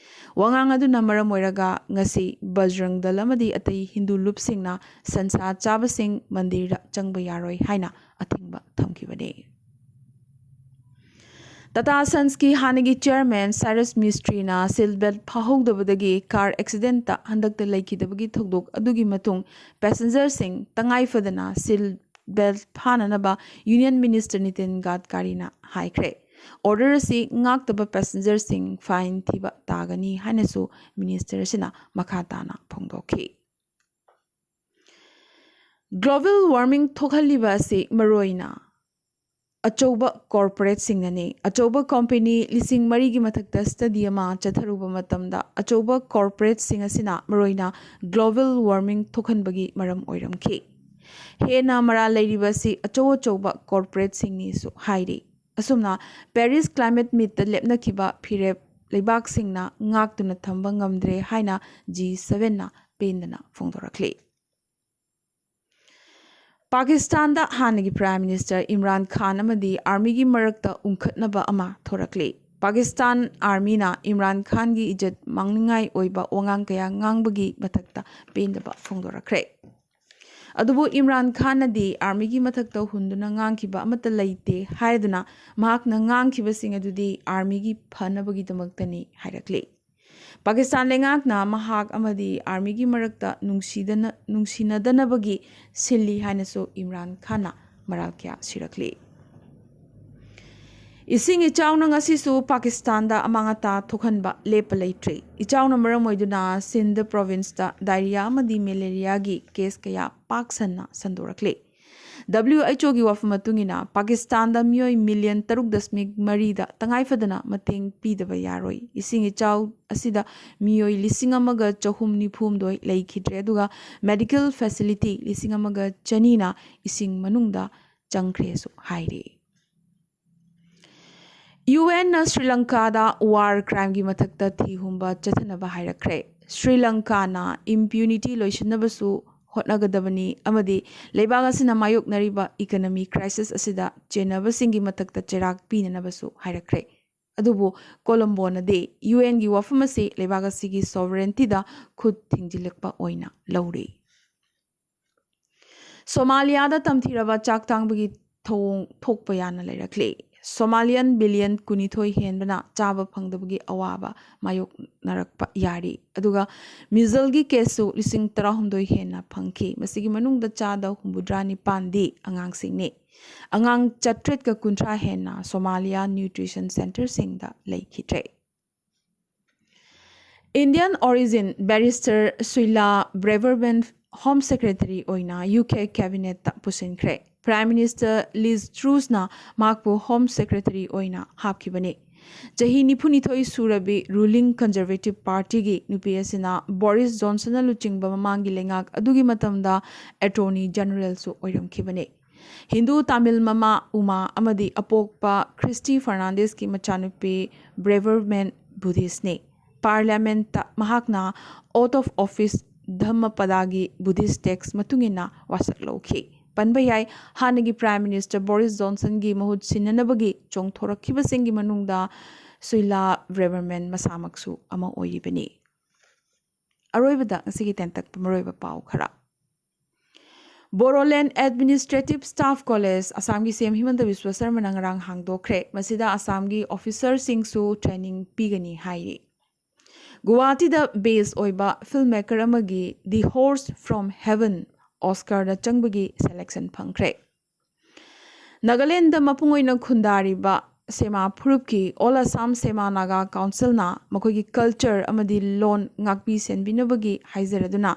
ꯋꯥꯉꯥꯡ ꯑꯗꯨꯅ ꯃꯔꯝ ꯑꯣꯏꯔꯒ ꯉꯁꯤ ꯕꯖꯔꯪ ꯗꯜ ꯑꯃꯗꯤ ꯑꯇꯩ ꯍꯤꯟꯗꯨ ꯂꯨꯞꯁꯤꯡꯅ ꯁꯟꯁꯥ ꯆꯥꯕꯁꯤꯡ ꯃꯟꯗꯤꯔꯗ ꯆꯪꯕ ꯌꯥꯔꯣꯏ ꯍꯥꯏꯅ ꯑꯊꯤꯡꯕ ꯊꯝꯈꯤꯕꯅꯤ꯫ ꯇꯥꯇꯥ ꯁꯟꯁꯀꯤ ꯍꯥꯟꯅꯒꯤ ꯆꯤꯌꯔꯃꯦꯟ ꯁꯥꯏꯔꯁ ꯃꯤꯁꯇ꯭ꯔꯤꯅ ꯁꯤꯠ ꯕꯦꯜꯠ ꯐꯥꯍꯧꯗꯕꯗꯒꯤ ꯀꯥꯔ ꯑꯦꯛꯁꯤꯗꯦꯟꯇ ꯍꯟꯗꯛꯇ ꯂꯩꯈꯤꯗꯕꯒꯤ ꯊꯧꯗꯣꯛ ꯑꯗꯨꯒꯤ ꯃꯇꯨꯡ ꯄꯦꯁꯦꯟꯖꯔꯁꯤꯡ ꯇꯉꯥꯏ ꯐꯗꯅ ꯁꯤꯠ ꯕꯦꯜꯠ ꯐꯥꯅꯅꯕ ꯌꯨꯅꯤꯌꯟ ꯃꯤꯅꯤꯁꯇꯔ ꯅꯤꯇꯤꯟ ꯒꯗꯀꯥꯔꯤꯅ ꯍꯥꯏꯈ꯭ꯔꯦ꯫ ꯑꯣꯔꯗꯔ ꯑꯁꯤ ꯉꯥꯛꯇꯕ ꯄꯦꯁꯦꯟꯖꯔꯁꯤꯡ ꯐꯥꯏꯟ ꯊꯤꯕ ꯇꯥꯒꯅꯤ ꯍꯥꯏꯅꯁꯨ ꯃꯤꯅꯤꯁꯇꯔ ꯑꯁꯤꯅ ꯃꯈꯥ ꯇꯥꯅ ꯐꯣꯡꯗꯣꯛꯈꯤ꯫ ꯒ꯭ꯂꯣꯕꯦꯜ ꯋꯥꯔꯃꯤꯡ ꯊꯣꯛꯍꯜꯂꯤꯕ ꯑꯁꯤ ꯃꯔꯨꯑꯣꯏꯅ ꯑꯆꯧꯕ ꯀꯣꯔꯄꯣꯔꯦꯠꯁꯤꯡꯅꯅꯤ꯫ ꯑꯆꯧꯕ ꯀꯣꯝꯄꯦꯅꯤ ꯂꯤꯁꯤꯡ ꯃꯔꯤꯒꯤ ꯃꯊꯛꯇ ꯁ꯭ꯇꯗꯤ ꯑꯃ ꯆꯠꯊꯔꯨꯕ ꯃꯇꯝꯗ, ꯑꯆꯧꯕ ꯀꯣꯔꯄꯣꯔꯦꯠꯁꯤꯡ ꯑꯁꯤꯅ ꯃꯔꯨꯑꯣꯏꯅ ꯒ꯭ꯂꯣꯕꯦꯜ ꯋꯥꯔꯃꯤꯡ ꯊꯣꯛꯍꯟꯕꯒꯤ ꯃꯔꯝ ꯑꯣꯏꯔꯝꯈꯤ꯫ ꯍꯦꯟꯅ ꯃꯔꯥꯜ ꯂꯩꯔꯤꯕ ꯑꯁꯤ ꯑꯆꯧ ꯑꯆꯧꯕ ꯀꯣꯔꯄꯣꯔꯦꯠꯁꯤꯡꯅꯤꯁꯨ ꯍꯥꯏꯔꯤ꯫ ꯑꯁꯨꯝꯅ, ꯄꯦꯔꯤꯁ ꯀ꯭ꯂꯥꯏꯃꯦꯠ ꯃꯤꯠꯇ ꯂꯦꯞꯅꯈꯤꯕ ꯐꯤꯔꯦꯞ ꯂꯩꯕꯥꯛꯁꯤꯡꯅ ꯉꯥꯛꯇꯨꯅ ꯊꯝꯕ ꯉꯝꯗ꯭ꯔꯦ ꯍꯥꯏꯅ ꯖꯤ ꯁꯚꯦꯟꯅ ꯄꯦꯟꯗꯅ ꯐꯣꯡꯗꯣꯔꯛꯂꯤ꯫ ꯄꯥꯀꯤꯁꯇꯥꯟꯗ ꯍꯥꯟꯅꯒꯤ ꯄ꯭ꯔꯥꯏꯝ ꯃꯤꯅꯤꯁꯇꯔ ꯏꯝꯔꯥꯟ ꯈꯥꯟ ꯑꯃꯗꯤ ꯑꯥꯔꯃꯤꯒꯤ ꯃꯔꯛꯇ ꯎꯪꯈꯠꯅꯕ ꯑꯃ ꯊꯣꯔꯛꯂꯤ꯫ ꯄꯥꯀꯤꯁꯇꯥꯟ ꯑꯥꯔꯃꯤꯅ ꯏꯝꯔꯥꯟ ꯈꯥꯟꯒꯤ ꯏꯖꯠ ꯃꯥꯡꯅꯤꯡꯉꯥꯏ ꯑꯣꯏꯕ ꯋꯥꯉꯥꯡ ꯀꯌꯥ ꯉꯥꯡꯕꯒꯤ ꯃꯊꯛꯇ ꯄꯦꯟꯗꯕ ꯐꯣꯡꯗꯣꯔꯛꯈ꯭ꯔꯦ꯫ ꯑꯗꯨꯕꯨ ꯏꯝꯔꯥꯟ ꯈꯥꯟꯅꯗꯤ ꯑꯥꯔꯃꯤꯒꯤ ꯃꯊꯛꯇ ꯍꯨꯟꯗꯨꯅ ꯉꯥꯡꯈꯤꯕ ꯑꯃꯠꯇ ꯂꯩꯇꯦ ꯍꯥꯏꯗꯨꯅ ꯃꯍꯥꯛꯅ ꯉꯥꯡꯈꯤꯕꯁꯤꯡ ꯑꯗꯨꯗꯤ ꯑꯥꯔꯃꯤꯒꯤ ꯐꯅꯕꯒꯤꯗꯃꯛꯇꯅꯤ ꯍꯥꯏꯔꯛꯂꯤ꯫ ꯄꯥꯀꯤꯁꯇꯥꯟ ꯂꯩꯉꯥꯛꯅ ꯃꯍꯥꯛ ꯑꯃꯗꯤ ꯑꯥꯔꯃꯤꯒꯤ ꯃꯔꯛꯇ ꯅꯨꯡꯁꯤꯗꯅ-, ꯅꯨꯡꯁꯤꯅꯗꯅꯕꯒꯤ ꯁꯤꯜꯂꯤ ꯍꯥꯏꯅꯁꯨ ꯏꯝꯔꯥꯟ ꯈꯥꯟꯅ ꯃꯔꯥꯜ ꯀꯌꯥ ꯁꯤꯔꯛꯂꯤ꯫ ꯏꯁꯤꯡ ꯏꯆꯥꯎꯅ ꯉꯁꯤꯁꯨ ꯄꯥꯀꯤꯁꯇꯥꯟꯗ ꯑꯃꯥꯡ ꯑꯇꯥ ꯊꯣꯛꯍꯟꯕ ꯂꯦꯞꯄ ꯂꯩꯇ꯭ꯔꯤ꯫ ꯏꯆꯥꯎꯅ ꯃꯔꯝ ꯑꯣꯏꯗꯨꯅ ꯁꯤꯟꯙ ꯄ꯭ꯔꯣꯚꯤꯟꯁꯇ ꯗꯥꯏꯔꯤꯌꯥ ꯑꯃꯗꯤ ꯃꯦꯂꯦꯔꯤꯌꯥꯒꯤ ꯀꯦꯁ ꯀꯌꯥ ꯄꯥꯛ ꯁꯟꯅ ꯁꯟꯗꯣꯔꯛꯂꯤ꯫ ꯗꯕ꯭ꯂꯤꯎ ꯑꯩꯆ ꯑꯣꯒꯤ ꯋꯥꯐꯝ ꯃꯇꯨꯡ ꯏꯟꯅ, ꯄꯥꯀꯤꯁꯇꯥꯟꯗ ꯃꯤꯑꯣꯏ ꯃꯤꯂꯤꯌꯟ ꯇꯔꯨꯛ ꯗꯁꯃꯤꯛ ꯃꯔꯤꯗ ꯇꯉꯥꯏ ꯐꯗꯅ ꯃꯇꯦꯡ ꯄꯤꯗꯕ ꯌꯥꯔꯣꯏ꯫ ꯏꯁꯤꯡ ꯏꯆꯥꯎ ꯑꯁꯤꯗ ꯃꯤꯑꯣꯏ ꯂꯤꯁꯤꯡ ꯑꯃꯒ ꯆꯍꯨꯝ ꯅꯤꯐꯨ ꯍꯨꯝꯗꯣꯏ ꯂꯩꯈꯤꯗ꯭ꯔꯦ, ꯑꯗꯨꯒ ꯃꯦꯗꯤꯀꯦꯜ ꯐꯦꯁꯤꯂꯤꯇꯤ ꯂꯤꯁꯤꯡ ꯑꯃꯒ ꯆꯅꯤꯅ ꯏꯁꯤꯡ ꯃꯅꯨꯡꯗ ꯆꯪꯈ꯭ꯔꯦꯁꯨ ꯍꯥꯏꯔꯤ꯫ ꯌꯨ ꯑꯦꯟꯅ ꯁ꯭ꯔꯤ ꯂꯪꯀꯥꯗ ꯋꯥꯔ ꯀ꯭ꯔꯥꯏꯝꯒꯤ ꯃꯊꯛꯇ ꯊꯤꯍꯨꯝꯕ ꯆꯠꯊꯅꯕ ꯍꯥꯏꯔꯛꯈ꯭ꯔꯦ꯫ ꯁ꯭ꯔꯤ ꯂꯪꯀꯥꯅ ꯏꯝꯄ꯭ꯌꯨꯅꯤꯇꯤ ꯂꯣꯏꯁꯤꯟꯅꯕꯁꯨ ꯍꯣꯠꯅꯒꯗꯕꯅꯤ ꯑꯃꯗꯤ ꯂꯩꯕꯥꯛ ꯑꯁꯤꯅ ꯃꯥꯌꯣꯛꯅꯔꯤꯕ ꯏꯀꯅꯃꯤ ꯀ꯭ꯔꯥꯏꯁꯤꯁ ꯑꯁꯤꯗ ꯆꯦꯟꯅꯕꯁꯤꯡꯒꯤ ꯃꯊꯛꯇ ꯆꯩꯔꯥꯛ ꯄꯤꯅꯅꯕꯁꯨ ꯍꯥꯏꯔꯛꯈ꯭ꯔꯦ꯫ ꯑꯗꯨꯕꯨ ꯀꯣꯂꯝꯕꯣꯅꯗꯤ ꯌꯨ ꯑꯦꯟꯒꯤ ꯋꯥꯐꯝ ꯑꯁꯤ ꯂꯩꯕꯥꯛ ꯑꯁꯤꯒꯤ ꯁꯣꯚꯔꯦꯟꯇꯤꯗ ꯈꯨꯠ ꯊꯤꯡꯖꯤꯜꯂꯛꯄ ꯑꯣꯏꯅ ꯂꯧꯔꯤ꯫ ꯁꯣꯃꯥꯂꯤꯌꯥꯗ ꯇꯝꯊꯤꯔꯕ ꯆꯥꯛ ꯇꯥꯡꯕꯒꯤ ꯊꯧꯑꯣꯡ ꯊꯣꯛꯄ ꯌꯥꯅ ꯂꯩꯔꯛꯂꯤ꯫ Somalian billion ꯀꯨꯟꯅꯤꯊꯣꯏ ꯍꯦꯟꯕꯅ ꯆꯥꯕ ꯐꯪꯗꯕꯒꯤ ꯑꯋꯥꯕ ꯃꯥꯌꯣꯛꯅꯔꯛꯄ ꯌꯥꯔꯤ꯫ ꯑꯗꯨꯒ measles ꯒꯤ case ꯁꯨ ꯂꯤꯁꯤꯡ ꯇꯔꯥꯍꯨꯝꯗꯣꯏ ꯍꯦꯟꯅ ꯐꯪꯈꯤ꯫ ꯃꯁꯤꯒꯤ ꯃꯅꯨꯡꯗ ꯆꯥꯗ ꯍꯨꯝꯐꯨꯇꯔꯥ ꯅꯤꯄꯥꯟꯗꯤ ꯑꯉꯥꯡꯁꯤꯡꯅꯤ꯫ ꯑꯉꯥꯡ ꯆꯥꯇ꯭ꯔꯦꯠꯀ ꯀꯨꯟꯊ꯭ꯔꯥ ꯍꯦꯟꯅ Somalia nutrition centre ꯁꯤꯡꯗ ꯂꯩꯈꯤꯗ꯭ꯔꯦ꯫ Indian origin barrister Suella Braverman Home Secretary ꯑꯣꯏꯅ U K cabinet ꯇ ꯄꯨꯁꯤꯟꯈ꯭ꯔꯦ꯫ Prime Minister Liz Truss ꯅ ꯃꯍꯥꯛꯄꯨ Home Secretary ꯑꯣꯏꯅ ꯍꯥꯞꯈꯤꯕꯅꯤ꯫ ꯆꯍꯤ ꯅꯤꯐꯨꯅꯤꯊꯣꯏ ꯁꯨꯔꯕꯤ ruling Conservative Party ꯒꯤ ꯅꯨꯄꯤ ꯑꯁꯤꯅ Boris Johnson ꯅ ꯂꯨꯆꯤꯡꯕ ꯃꯃꯥꯡꯒꯤ ꯂꯩꯉꯥꯛ ꯑꯗꯨꯒꯤ ꯃꯇꯝꯗ Attorney General ꯁꯨ ꯑꯣꯏꯔꯝꯈꯤꯕꯅꯤ꯫ ꯍꯤꯟꯗꯨ ꯇꯥꯃꯤꯜ ꯃꯃꯥ ꯎꯃꯥ ꯑꯃꯗꯤ ꯑꯄꯣꯛꯄ Christy Fernandez ꯀꯤ ꯃꯆꯥꯅꯨꯄꯤ Braverman Buddhist ꯅꯤ꯫ Parliament ꯇ ꯃꯍꯥꯛꯅ Oath of Office Dhammapada ꯒꯤ Buddhist text ꯃꯇꯨꯡ ꯏꯟꯅ ꯋꯥꯁꯛ ꯂꯧꯈꯤ꯫ ꯄꯟꯕ ꯌꯥꯏ, ꯍꯥꯟꯅꯒꯤ Prime Minister Boris Johnson ꯒꯤ ꯃꯍꯨꯠ ꯁꯤꯟꯅꯅꯕꯒꯤ ꯆꯣꯡꯊꯣꯔꯛꯈꯤꯕꯁꯤꯡꯒꯤ ꯃꯅꯨꯡꯗ Suella Braverman ꯃꯁꯥꯃꯛꯁꯨ ꯑꯃ ꯑꯣꯏꯔꯤꯕꯅꯤ꯫ ꯑꯔꯣꯏꯕꯗ ꯉꯁꯤꯒꯤ ꯇꯦꯟꯇꯛꯄ ꯃꯔꯨꯑꯣꯏꯕ ꯄꯥꯎ ꯈꯔ꯫ Bodoland Administrative Staff College, ꯑꯁꯥꯝꯒꯤ C M ꯍꯤꯃꯟꯇ ꯕꯤꯁ꯭ꯋ ꯁꯔꯃꯅ ꯉꯔꯥꯡ ꯍꯥꯡꯗꯣꯛꯈ꯭ꯔꯦ꯫ ꯃꯁꯤꯗ ꯑꯁꯥꯝꯒꯤ officer ꯁꯤꯡꯁꯨ training ꯄꯤꯒꯅꯤ ꯍꯥꯏꯔꯤ꯫ ꯒꯨꯋꯥꯍꯥꯇꯤꯗ base ꯑꯣꯏꯕ filmmaker ꯑꯃꯒꯤ The Horse from Heaven Oscar ꯗ ꯆꯪꯕꯒꯤ selection ꯐꯪꯈ꯭ꯔꯦ꯫ ꯅꯥꯒꯥꯂꯦꯟꯗ ꯃꯄꯨꯡ ꯑꯣꯏꯅ ꯈꯨꯟꯗꯥꯔꯤꯕ ꯁꯦꯃꯥ ꯐꯨꯔꯨꯞꯀꯤ All Assam Sema Naga Council ꯅ ꯃꯈꯣꯏꯒꯤ culture ꯑꯃꯗꯤ ꯂꯣꯟ ꯉꯥꯛꯄꯤ ꯁꯦꯟꯕꯤꯅꯕꯒꯤ ꯍꯥꯏꯖꯔꯗꯨꯅ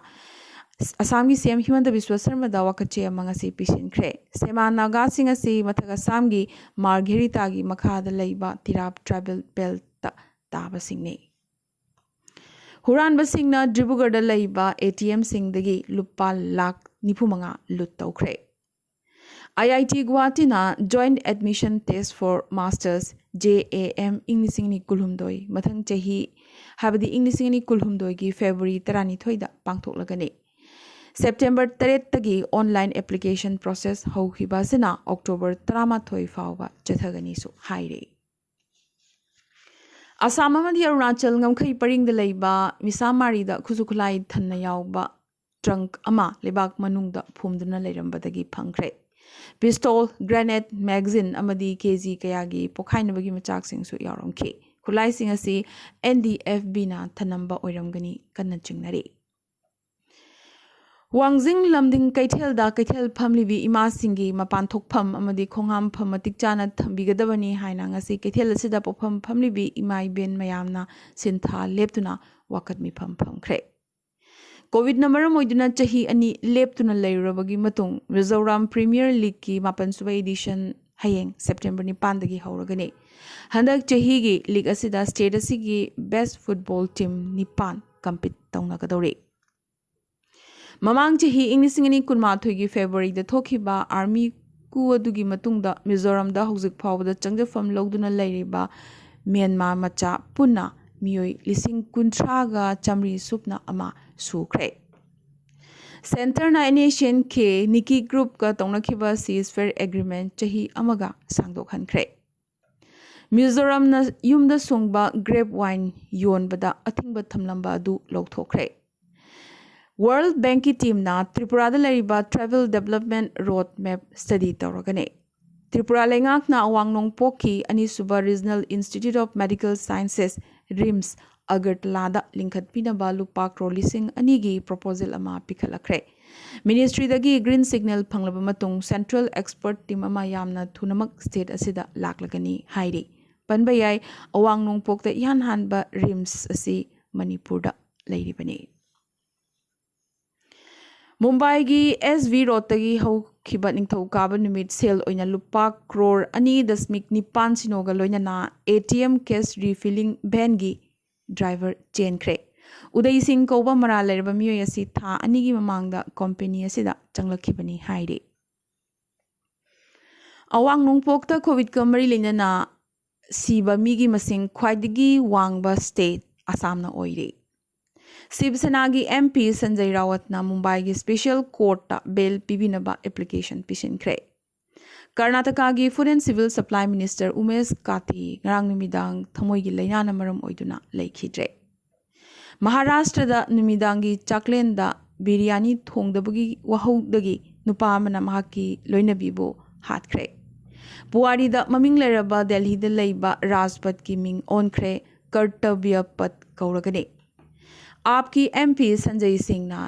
ꯑꯁꯥꯝꯒꯤ C M ꯍꯤꯃꯟꯇ ꯕꯤꯁ꯭ꯋ ꯁꯔꯃꯗ ꯋꯥꯀꯠꯆꯦ ꯑꯃ ꯉꯁꯤ ꯄꯤꯁꯤꯟꯈ꯭ꯔꯦ꯫ ꯁꯦꯃꯥ ꯅꯥꯒꯥꯁꯤꯡ ꯑꯁꯤ ꯃꯊꯛ ꯑꯁꯥꯝꯒꯤ ꯃꯥꯔꯘꯦꯔꯤꯇꯥꯒꯤ ꯃꯈꯥꯗ ꯂꯩꯕ ꯇꯤꯔꯥꯞ tribal belt ꯇ ꯇꯥꯕꯁꯤꯡꯅꯤ꯫ ꯍꯨꯔꯥꯟꯕꯁꯤꯡꯅ ꯗꯤꯕ꯭ꯔꯨꯒꯔꯗ ꯂꯩꯕ A T M ꯁꯤꯡꯗꯒꯤ ꯂꯨꯄꯥ ꯂꯥꯈ ꯅꯤꯐꯨ ꯃꯉꯥ loot ꯇꯧꯈ꯭ꯔꯦ꯫ I I T ꯒꯨꯋꯥꯍꯥꯇꯤꯅ Joint Admission Test for Masters, J A M, ꯏꯪ ꯂꯤꯁꯤꯡ ꯑꯅꯤ ꯀꯨꯟꯍꯨꯝꯗꯣꯏ ꯃꯊꯪ ꯆꯍꯤ, ꯍꯥꯏꯕꯗꯤ ꯏꯪ ꯂꯤꯁꯤꯡ ꯑꯅꯤ ꯀꯨꯟꯍꯨꯝꯗꯣꯏꯒꯤ February ꯇꯔꯥꯅꯤꯊꯣꯏꯗ ꯄꯥꯡꯊꯣꯛꯂꯒꯅꯤ꯫ September ꯇꯔꯦꯠꯇꯒꯤ online application process ꯍꯧꯈꯤꯕ ꯑꯁꯤꯅ October ꯇꯔꯥꯃꯥꯊꯣꯏ ꯐꯥꯎꯕ ꯆꯠꯊꯒꯅꯤꯁꯨ ꯍꯥꯏꯔꯤ꯫ ꯑꯁꯥꯝ ꯑꯃꯗꯤ ꯑꯔꯨꯅꯥꯆꯜ ꯉꯝꯈꯩ ꯄꯔꯤꯡꯗ ꯂꯩꯕ ꯃꯤꯁꯥꯃꯥꯔꯤꯗ ꯈꯨꯠꯁꯨ ꯈꯨꯠꯂꯥꯏ ꯊꯟꯅ ꯌꯥꯎꯕ trunk ꯑꯃ ꯂꯩꯕꯥꯛ ꯃꯅꯨꯡꯗ ꯐꯨꯝꯗꯨꯅ ꯂꯩꯔꯝꯕꯗꯒꯤ ꯐꯪꯈ꯭ꯔꯦ꯫ ꯄꯤꯁꯇꯣꯜ, ꯒ꯭ꯔꯦꯅꯦꯗ, ꯃꯦꯒꯥꯖꯤꯟ ꯑꯃꯗꯤ ꯀꯦ ꯖꯤ ꯀꯌꯥꯒꯤ ꯄꯣꯈꯥꯏꯅꯕꯒꯤ ꯃꯆꯥꯛꯁꯤꯡꯁꯨ ꯌꯥꯎꯔꯝꯈꯤ꯫ ꯈꯨꯠꯂꯥꯏꯁꯤꯡ ꯑꯁꯤ ꯑꯦꯟ ꯗꯤ ꯑꯦꯐ ꯕꯤꯅ ꯊꯅꯝꯕ ꯑꯣꯏꯔꯝꯒꯅꯤ ꯀꯟꯅ ꯆꯤꯡꯅꯔꯤ꯫ ꯋꯥꯡꯖꯤꯡ ꯂꯝꯗꯤꯡ ꯀꯩꯊꯦꯜꯗ ꯀꯩꯊꯦꯜ ꯐꯝꯂꯤꯕꯤ ꯏꯃꯥꯁꯤꯡꯒꯤ ꯃꯄꯥꯟ ꯊꯣꯛꯐꯝ ꯑꯃꯗꯤ ꯈꯣꯡꯍꯥꯝꯐꯝ ꯃꯇꯤꯛ ꯆꯥꯅ ꯊꯝꯕꯤꯒꯗꯕꯅꯤ ꯍꯥꯏꯅ ꯉꯁꯤ ꯀꯩꯊꯦꯜ ꯑꯁꯤꯗ ꯄꯣꯛꯐꯝ ꯐꯝꯂꯤꯕꯤ ꯏꯃꯥ ꯏꯕꯦꯟ ꯃꯌꯥꯝꯅ ꯁꯤꯟꯊꯥ ꯂꯦꯞꯇꯨꯅ ꯋꯥꯀꯠ ꯃꯤꯐꯝ ꯐꯝꯈ꯭ꯔꯦ꯫ ꯀꯣꯚꯤꯗꯅ ꯃꯔꯝ ꯑꯣꯏꯗꯨꯅ ꯆꯍꯤ ꯑꯅꯤ ꯂꯦꯞꯇꯨꯅ ꯂꯩꯔꯨꯔꯕꯒꯤ ꯃꯇꯨꯡ ꯃꯤꯖꯣꯔꯥꯝ ꯄ꯭ꯔꯤꯃꯤꯌꯔ ꯂꯤꯒꯀꯤ ꯃꯥꯄꯟꯁꯨꯕ ꯏꯗꯤꯁꯟ ꯍꯌꯦꯡ ꯁꯦꯞꯇꯦꯝꯕꯔ ꯅꯤꯄꯥꯟꯗꯒꯤ ꯍꯧꯔꯒꯅꯤ꯫ ꯍꯟꯗꯛ ꯆꯍꯤꯒꯤ ꯂꯤꯒ ꯑꯁꯤꯗ ꯁ꯭ꯇꯦꯠ ꯑꯁꯤꯒꯤ ꯕꯦꯁ ꯐꯨꯠꯕꯣꯜ ꯇꯤꯝ ꯅꯤꯄꯥꯟ ꯀꯝꯄꯤꯠ ꯇꯧꯅꯒꯗꯧꯔꯤ꯫ ꯃꯃꯥꯡ ꯆꯍꯤ ꯏꯪ ꯂꯤꯁꯤꯡ ꯑꯅꯤ ꯀꯨꯟꯃꯥꯊꯣꯏꯒꯤ ꯐꯦꯕ꯭ꯔꯨꯋꯥꯔꯤꯗ ꯊꯣꯛꯈꯤꯕ ꯑꯥꯔꯃꯤ ꯀꯨ ꯑꯗꯨꯒꯤ ꯃꯇꯨꯡꯗ ꯃꯤꯖꯣꯔꯥꯝꯗ ꯍꯧꯖꯤꯛ ꯐꯥꯎꯕꯗ ꯆꯪꯖꯐꯝ ꯂꯧꯗꯨꯅ ꯂꯩꯔꯤꯕ ꯃ꯭ꯌꯥꯟꯃꯥꯔ ꯃꯆꯥ ꯄꯨꯟꯅ ꯃꯤꯑꯣꯏ ꯂꯤꯁꯤꯡ ꯀꯨꯟꯊ꯭ꯔꯥꯒ ꯆꯥꯃꯔꯤ ꯁꯨꯞꯅ ꯑꯃ ꯁꯨꯈ꯭ꯔꯦ꯫ ꯁꯦꯟꯇꯔꯅ N S N K Niki ꯒ꯭ꯔꯨꯞꯀ ꯇꯧꯅꯈꯤꯕ ꯁꯤꯖꯐꯌꯔ ꯑꯦꯒ꯭ꯔꯤꯃꯦꯟ ꯆꯍꯤ ꯑꯃꯒ ꯁꯥꯡꯗꯣꯛꯍꯟꯈ꯭ꯔꯦ꯫ ꯃꯤꯖꯣꯔꯥꯝꯅ ꯌꯨꯝꯗ ꯁꯨꯡꯕ ꯒ꯭ꯔꯦꯞ ꯋꯥꯏꯟ ꯌꯣꯟꯕꯗ ꯑꯊꯤꯡꯕ ꯊꯝꯂꯝꯕ ꯑꯗꯨ ꯂꯧꯊꯣꯛꯈ꯭ꯔꯦ꯫ ꯋꯥꯔꯜꯗ ꯕꯦꯡꯛꯀꯤ ꯇꯤꯝꯅ ꯇ꯭ꯔꯤꯄꯨꯔꯥꯗ ꯂꯩꯔꯤꯕ tribal development road map study ꯇꯧꯔꯒꯅꯤ꯫ ꯇ꯭ꯔꯤꯄꯨꯔꯥ ꯂꯩꯉꯥꯛꯅ ꯑꯋꯥꯡ ꯅꯣꯡꯄꯣꯛꯀꯤ ꯑꯅꯤꯁꯨꯕ regional institute of medical sciences, RIMS, ꯑꯒꯔꯇꯂꯥꯗ ꯂꯤꯡꯈꯠꯄꯤꯅꯕ ꯂꯨꯄꯥ ꯀ꯭ꯔꯣꯔ ꯂꯤꯁꯤꯡ ꯑꯅꯤꯒꯤ ꯄ꯭ꯔꯣꯄꯣꯖꯦꯜ ꯑꯃ ꯄꯤꯈꯠꯂꯛꯈ꯭ꯔꯦ꯫ ꯃꯤꯅꯤꯁꯇ꯭ꯔꯤꯗꯒꯤ ꯒ꯭ꯔꯤꯟ ꯁꯤꯒꯅꯦꯜ ꯐꯪꯂꯕ ꯃꯇꯨꯡ ꯁꯦꯟꯇ꯭ꯔꯦꯜ ꯑꯦꯛꯁꯄꯔꯠ ꯇꯤꯝ ꯑꯃ ꯌꯥꯝꯅ ꯊꯨꯅꯃꯛ ꯁ꯭ꯇꯦꯠ ꯑꯁꯤꯗ ꯂꯥꯛꯂꯒꯅꯤ ꯍꯥꯏꯔꯤ꯫ ꯄꯟꯕ ꯌꯥꯏ, ꯑꯋꯥꯡ ꯅꯣꯡꯄꯣꯛꯇ ꯏꯍꯥꯟ ꯍꯥꯟꯕ ꯔꯤꯝꯁ ꯑꯁꯤ ꯃꯅꯤꯄꯨꯔꯗ ꯂꯩꯔꯤꯕꯅꯤ꯫ ꯃꯨꯝꯕꯥꯏꯒꯤ ꯑꯦꯁ ꯚꯤ ꯔꯣꯗꯇꯒꯤ ꯍꯧꯈꯤꯕ ꯅꯤꯡꯊꯧꯀꯥꯕ ꯅꯨꯃꯤꯠ ꯁꯦꯜ ꯑꯣꯏꯅ ꯂꯨꯄꯥ ꯀ꯭ꯔꯣꯔ ꯑꯅꯤ ꯗꯁꯃꯤꯛ ꯅꯤꯄꯥꯟ ꯁꯤꯅꯣꯒ ꯂꯣꯏꯅꯅ A T M cash refilling ꯚꯦꯟꯒꯤ ꯗ꯭ꯔꯥꯏꯚꯔ ꯆꯦꯟꯈ꯭ꯔꯦ꯫ ꯎꯗꯩ ꯁꯤꯡ ꯀꯧꯕ ꯃꯔꯥꯜ ꯂꯩꯔꯕ ꯃꯤꯑꯣꯏ ꯑꯁꯤ ꯊꯥ ꯑꯅꯤꯒꯤ ꯃꯃꯥꯡꯗ ꯀꯝꯄꯦꯅꯤ ꯑꯁꯤꯗ ꯆꯪꯂꯛꯈꯤꯕꯅꯤ ꯍꯥꯏꯔꯤ꯫ ꯑꯋꯥꯡ ꯅꯣꯡꯄꯣꯛꯇ ꯀꯣꯚꯤꯗꯀ ꯃꯔꯤ ꯂꯩꯅꯅ ꯁꯤꯕ ꯃꯤꯒꯤ ꯃꯁꯤꯡ ꯈ꯭ꯋꯥꯏꯗꯒꯤ ꯋꯥꯡꯕ ꯁ꯭ꯇꯦꯠ ꯑꯁꯥꯝꯅ ꯑꯣꯏꯔꯤ꯫ ꯁꯤꯕ ꯁꯦꯅꯥꯒꯤ ꯑꯦꯝ ꯄꯤ ꯁꯟꯖꯌ ꯔꯥꯋꯠꯅ ꯃꯨꯝꯕꯥꯏꯒꯤ ꯁ꯭ꯄꯦꯁꯤꯌꯦꯜ ꯀꯣꯔꯠꯇ ꯕꯦꯜ ꯄꯤꯕꯤꯅꯕ ꯑꯦꯄ꯭ꯂꯤꯀꯦꯁꯟ ꯄꯤꯁꯤꯟꯈ꯭ꯔꯦ꯫ ꯀꯔꯅꯥꯇꯀꯥꯒꯤ food and civil supply minister Umesh Katti ꯉꯔꯥꯡ ꯅꯨꯃꯤꯗꯥꯡ ꯊꯃꯣꯏꯒꯤ ꯂꯥꯏꯅꯥꯅ ꯃꯔꯝ ꯑꯣꯏꯗꯨꯅ ꯂꯩꯈꯤꯗ꯭ꯔꯦ꯫ ꯃꯍꯥꯔꯥꯁꯇ꯭ꯔꯗ ꯅꯨꯃꯤꯗꯥꯡꯒꯤ ꯆꯥꯛꯂꯦꯟꯗ ꯕꯤꯔꯌꯥꯅꯤ ꯊꯣꯡꯗꯕꯒꯤ ꯋꯥꯍꯧꯗꯒꯤ ꯅꯨꯄꯥ ꯑꯃꯅ ꯃꯍꯥꯛꯀꯤ ꯂꯣꯏꯅꯕꯤꯕꯨ ꯍꯥꯠꯈ꯭ꯔꯦ꯫ ꯄꯨꯋꯥꯔꯤꯗ ꯃꯃꯤꯡ ꯂꯩꯔꯕ ꯗꯦꯜꯍꯤꯗ ꯂꯩꯕ ꯔꯥꯖꯄꯊꯀꯤ ꯃꯤꯡ ꯑꯣꯟꯈ꯭ꯔꯦ, ꯀꯔꯇꯕ꯭ꯌ ꯄꯊ ꯀꯧꯔꯒꯅꯤ꯫ ꯑꯥꯞꯀꯤ ꯑꯦꯝ ꯄꯤ ꯁꯟꯖꯩ ꯁꯤꯡꯅ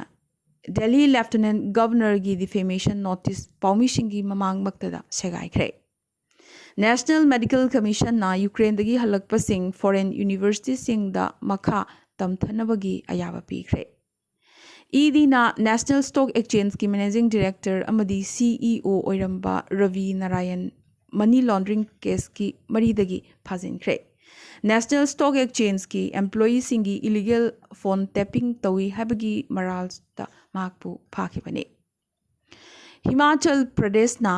ꯗꯦꯜꯍꯤ ꯂꯦꯐꯇꯤꯅꯦꯟꯠ ꯒꯕꯔꯅꯔꯒꯤ ꯗꯤꯐꯦꯃꯦꯁꯟ ꯅꯣꯇꯤꯁ ꯄꯥꯎꯃꯤꯁꯤꯡꯒꯤ ꯃꯃꯥꯡꯃꯛꯇꯗ ꯁꯦꯒꯥꯏꯈ꯭ꯔꯦ꯫ ꯅꯦꯁꯅꯦꯜ ꯃꯦꯗꯤꯀꯦꯜ ꯀꯃꯤꯁꯟꯅ ꯌꯨꯀ꯭ꯔꯦꯟꯗꯒꯤ ꯍꯜꯂꯛꯄꯁꯤꯡ ꯐꯣꯔꯦꯟ ꯌꯨꯅꯤꯚꯔꯁꯤꯇꯤꯁꯤꯡꯗ ꯃꯈꯥ ꯇꯝꯊꯅꯕꯒꯤ ꯑꯌꯥꯕ ꯄꯤꯈ꯭ꯔꯦ꯫ ꯏ ꯗꯤꯅ ꯅꯦꯁꯅꯦꯜ ꯁ꯭ꯇꯣꯛ ꯑꯦꯛꯁꯆꯦꯟꯖꯀꯤ ꯃꯦꯅꯦꯖꯤꯡ ꯗꯤꯔꯦꯛꯇꯔ ꯑꯃꯗꯤ ꯁꯤ ꯏ ꯑꯣ ꯑꯣꯏꯔꯝꯕ ꯔꯕꯤ ꯅꯥꯔꯥꯌꯟ ꯃꯅꯤ ꯂꯣꯟꯗ꯭ꯔꯤꯡ ꯀꯦꯁꯀꯤ ꯃꯔꯤꯗꯒꯤ ꯐꯥꯖꯤꯟꯈ꯭ꯔꯦ꯫ ꯅꯦꯁꯅꯦꯜ ꯁ꯭ꯇꯣꯛ ꯑꯦꯛꯁꯆꯦꯟꯖꯀꯤ ꯑꯦꯝꯄ꯭ꯂꯣꯌꯤꯁꯤꯡꯒꯤ ꯏꯂꯤꯒꯦꯜ ꯐꯣꯟ ꯇꯦꯄꯤꯡ ꯇꯧꯏ ꯍꯥꯏꯕꯒꯤ ꯃꯔꯥꯜꯗ ꯃꯍꯥꯛꯄꯨ ꯐꯥꯈꯤꯕꯅꯤ꯫ ꯍꯤꯃꯥꯆꯜ ꯄ꯭ꯔꯗꯦꯁꯅ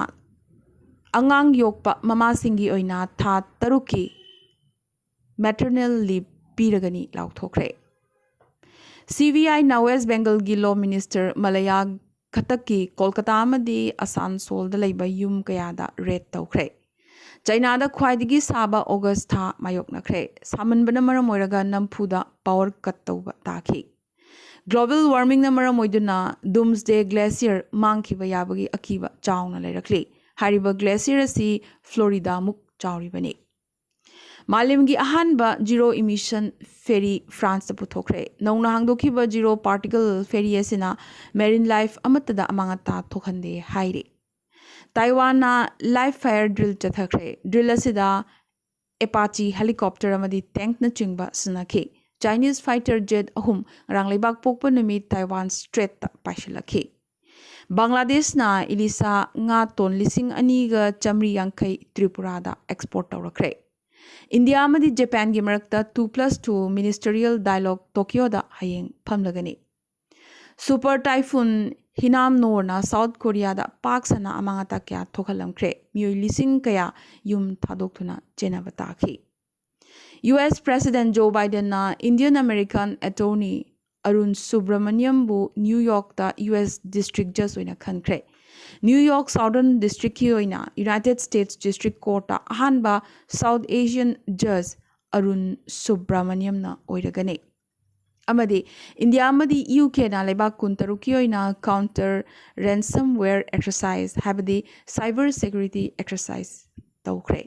ꯑꯉꯥꯡ ꯌꯣꯛꯄ ꯃꯃꯥꯁꯤꯡꯒꯤ ꯑꯣꯏꯅ ꯊꯥ ꯇꯔꯨꯛꯀꯤ ꯃꯦꯇꯔꯅꯦꯜ ꯂꯤꯞ ꯄꯤꯔꯒꯅꯤ ꯂꯥꯎꯊꯣꯛꯈ꯭ꯔꯦ꯫ ꯁꯤ ꯕꯤ ꯑꯥꯏꯅ ꯋꯦꯁ ꯕꯦꯡꯒꯜꯒꯤ ꯂꯣ ꯃꯤꯅꯤꯁꯇꯔ ꯃꯂꯌꯥ ꯘꯇꯛꯀꯤ ꯀꯣꯜꯀꯇꯥ ꯑꯃꯗꯤ ꯑꯁꯥꯟꯁꯣꯜꯗ ꯂꯩꯕ ꯌꯨꯝ ꯀꯌꯥꯗ ꯔꯦꯗ ꯇꯧꯈ꯭ꯔꯦ꯫ ꯆꯩꯅꯥꯗ ꯈ꯭ꯋꯥꯏꯗꯒꯤ ꯁꯥꯕ ꯑꯣꯒꯁ ꯊꯥ ꯃꯥꯌꯣꯛꯅꯈ꯭ꯔꯦ꯫ ꯁꯥꯃꯟꯕꯅ ꯃꯔꯝ ꯑꯣꯏꯔꯒ ꯅꯝꯐꯨꯗ ꯄꯥꯋꯔ ꯀꯠ ꯇꯧꯕ ꯇꯥꯈꯤ꯫ ꯒ꯭ꯂꯣꯕꯦꯜ ꯋꯥꯔꯃꯤꯡꯅ ꯃꯔꯝ ꯑꯣꯏꯗꯨꯅ ꯗꯨꯝꯁꯗꯦ ꯒ꯭ꯂꯦꯁꯤꯌꯔ ꯃꯥꯡꯈꯤꯕ ꯌꯥꯕꯒꯤ ꯑꯀꯤꯕ ꯆꯥꯎꯅ ꯂꯩꯔꯛꯂꯤ꯫ ꯍꯥꯏꯔꯤꯕ ꯒ꯭ꯂꯦꯁꯤꯌꯔ ꯑꯁꯤ ꯐ꯭ꯂꯣꯔꯤꯗꯥꯃꯨꯛ ꯆꯥꯎꯔꯤꯕꯅꯤ꯫ ꯃꯥꯂꯦꯝꯒꯤ ꯑꯍꯥꯟꯕ ꯖꯤꯔꯣ ꯏꯃꯤꯁꯟ ꯐꯦꯔꯤ ꯐ꯭ꯔꯥꯟꯁꯇ ꯄꯨꯊꯣꯛꯈ꯭ꯔꯦ꯫ ꯅꯧꯅ ꯍꯥꯡꯗꯣꯛꯈꯤꯕ ꯖꯤꯔꯣ ꯄꯥꯔꯇꯤꯀꯜ ꯐꯦꯔꯤ ꯑꯁꯤꯅ ꯃꯦꯔꯤꯟ ꯂꯥꯏꯐ ꯑꯃꯠꯇꯗ ꯑꯃꯥꯡ ꯑꯇꯥ ꯊꯣꯛꯍꯟꯗꯦ ꯍꯥꯏꯔꯤ꯫ ꯇꯥꯏꯋꯥꯟꯅ ꯂꯥꯏꯚ ꯐꯥꯌꯔ ꯗ꯭ꯔꯤꯜ ꯆꯠꯊꯈ꯭ꯔꯦ꯫ ꯗ꯭ꯔꯤꯜ ꯑꯁꯤꯗ ꯑꯦꯄꯥꯆꯤ ꯍꯦꯂꯤꯀꯣꯞꯇꯔ ꯑꯃꯗꯤ ꯇꯦꯡꯛꯅꯆꯤꯡꯕ ꯁꯤꯖꯤꯟꯅꯈꯤ꯫ ꯆꯥꯏꯅꯤꯁ ꯐꯥꯏꯇꯔ ꯖꯦꯠ ꯑꯍꯨꯝ ꯉꯔꯥꯡ ꯂꯩꯕꯥꯛ ꯄꯣꯛꯄ ꯅꯨꯃꯤꯠ ꯇꯥꯏꯋꯥꯟ ꯁ꯭ꯇ꯭ꯔꯦꯠꯇ ꯄꯥꯏꯁꯤꯜꯂꯛꯈꯤ꯫ ꯕꯪꯒ꯭ꯂꯥꯗꯦꯁꯅ ꯏꯂꯤꯁꯥ ꯉꯥ ꯇꯣꯟ ꯂꯤꯁꯤꯡ ꯑꯅꯤꯒ ꯆꯥꯃꯔꯤ ꯌꯥꯡꯈꯩ ꯇ꯭ꯔꯤꯄꯨꯔꯥꯗ ꯑꯦꯛꯁꯄꯣꯔꯠ ꯇꯧꯔꯛꯈ꯭ꯔꯦ꯫ ꯏꯟꯗꯤꯌꯥ ꯑꯃꯗꯤ ꯖꯄꯥꯟꯒꯤ ꯃꯔꯛꯇ two plus two ministerial dialogue ꯇꯣꯀꯤꯌꯣꯗ ꯍꯌꯦꯡ ꯐꯝꯂꯒꯅꯤ꯫ ꯁꯨꯄꯔ ꯇꯥꯏꯐꯨꯟ ꯍꯤꯅꯥꯝꯅꯣꯔꯅ ꯁꯥꯎꯠ ꯀꯣꯔꯤꯌꯥꯗ ꯄꯥꯛ ꯁꯟꯅ ꯑꯃꯥꯡ ꯑꯇꯥ ꯀꯌꯥ ꯊꯣꯛꯍꯜꯂꯝꯈ꯭ꯔꯦ꯫ ꯃꯤꯑꯣꯏ ꯂꯤꯁꯤꯡ ꯀꯌꯥ ꯌꯨꯝ ꯊꯥꯗꯣꯛꯇꯨꯅ ꯆꯦꯟꯅꯕ ꯇꯥꯈꯤ꯫ ꯌꯨ ꯑꯦꯁ ꯄ꯭ꯔꯦꯁꯤꯗꯦꯟꯠ ꯖꯣ ꯕꯥꯏꯗꯦꯟꯅ ꯏꯟꯗꯤꯌꯟ ꯑꯃꯦꯔꯤꯀꯟ ꯑꯦꯇꯣꯔꯅꯤ ꯑꯔꯨꯟ ꯁꯨꯕ꯭ꯔꯃꯅꯤꯌꯝꯕꯨ ꯅ꯭ꯌꯨ ꯌꯣꯔꯛꯇ ꯌꯨ ꯑꯦꯁ ꯗꯤꯁꯇ꯭ꯔꯤꯛ ꯖꯖ ꯑꯣꯏꯅ ꯈꯟꯈ꯭ꯔꯦ꯫ ꯅ꯭ꯌꯨ ꯌꯣꯔꯛ ꯁꯥꯎꯗꯔꯟ ꯗꯤꯁꯇ꯭ꯔꯤꯛꯀꯤ ꯑꯣꯏꯅ ꯌꯨꯅꯥꯏꯇꯦꯗ ꯁ꯭ꯇꯦꯠꯁ ꯗꯤꯁꯇ꯭ꯔꯤꯛ ꯀꯣꯔꯠꯇ ꯑꯍꯥꯟꯕ ꯁꯥꯎꯠ ꯑꯦꯁꯤꯌꯟ ꯖꯖ ꯑꯔꯨꯟ ꯁꯨꯕ꯭ꯔꯃꯅꯤꯌꯝꯅ ꯑꯣꯏꯔꯒꯅꯤ꯫ ꯑꯃꯗꯤ ꯏꯟꯗꯤꯌꯥ ꯑꯃꯗꯤ ꯌꯨ ꯀꯦꯅ ꯂꯩꯕꯥꯛ ꯀꯨꯟꯇꯔꯨꯛꯀꯤ ꯑꯣꯏꯅ counter ransomware exercise, ꯍꯥꯏꯕꯗꯤ cyber security exercise ꯇꯧꯈ꯭ꯔꯦ꯫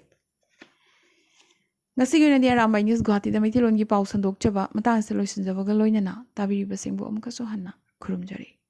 ꯉꯁꯤꯒꯤ ꯑꯣꯏꯅꯗꯤ ꯑꯔꯥꯝꯕꯥꯏ ꯅ꯭ꯌꯨꯁ ꯒꯨꯋꯥꯍꯥꯇꯤꯗ ꯃꯩꯇꯩꯂꯣꯟꯒꯤ ꯄꯥꯎ ꯁꯟꯗꯣꯛꯆꯕ ꯃꯇꯥꯡ ꯑꯁꯤꯗ ꯂꯣꯏꯁꯤꯟꯖꯕꯒ ꯂꯣꯏꯅꯅ ꯇꯥꯕꯤꯔꯤꯕꯁꯤꯡꯕꯨ ꯑꯃꯨꯛꯀꯁꯨ ꯍꯟꯅ ꯈꯨꯔꯨꯝꯖꯔꯤ꯫